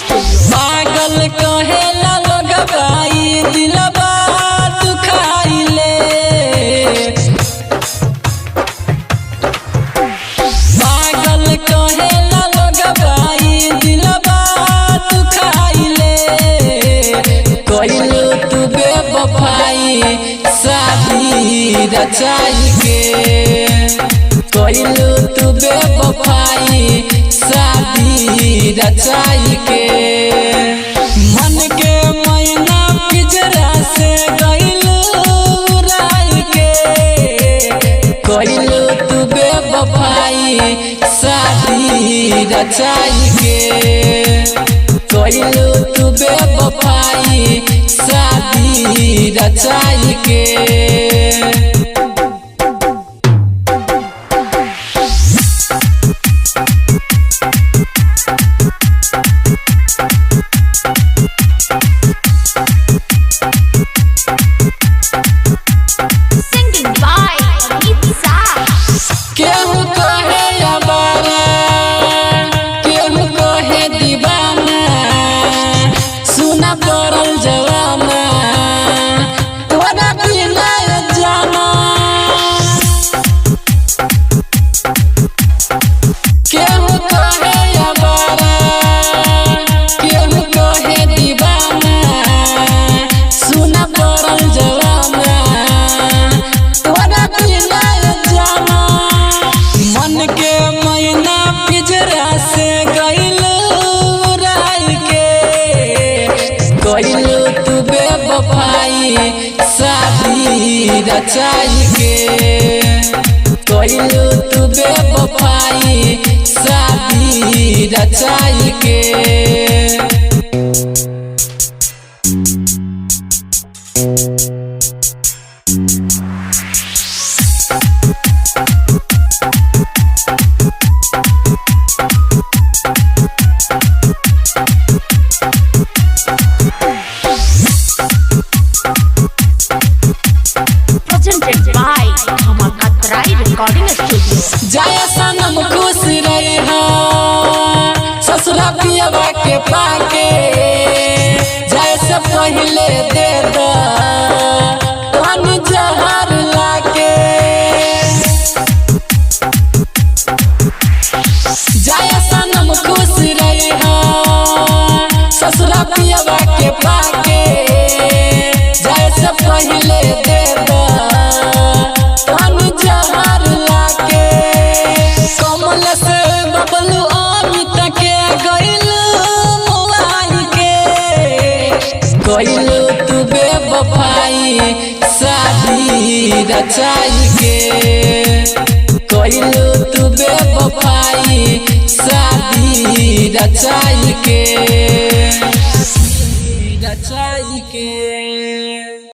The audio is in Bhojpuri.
Studio. पागल कहेला लोगवा ई दिलवा दुखाइले। पागल कहेला लोगवा ई दिलवा दुखाइले। कइलू तू बेवफाई शादी रचाई के, कइलू तू बेवफाई शादी रचाई के। मन के मैना पिजरा से गइलू उड़ाई के, कइलू तू बेवफाई शादी रचाई के, कइलू तू बेवफाई शादी रचाई के। Singing by Amit Shah. केहू कहे अबारा, केहू कहे दीवाना, सुना पड़ल जवाना तोरा बिना जाना। केहू कहे अबारा, केहू कहे दीवाना, सुना पड़ल जवाना तोरा बिना जाना। मन के मैना पिजरा से गइलू उड़ाई के, गइलू तू बेवफाई शादी रचाई के, गइलू तू बेवफाई शादी रचाई के। Presented by Dhamaka Rai Recording Studio. जाय सनम खुश रहे ससुरा पियवा के पाके, जाय से पहले दे दो पानी जहर लाके। जाय सनम खुश रहे ससुरा पियवा के पाके, जाय से पहले दे दो पानी जहर लाके। कमल से बबलू अमित के गइलू मोबाइल के, गइलू तू बेवफाई शादी रचाई के, गइलू तू बेवफाई शादी रचाई के।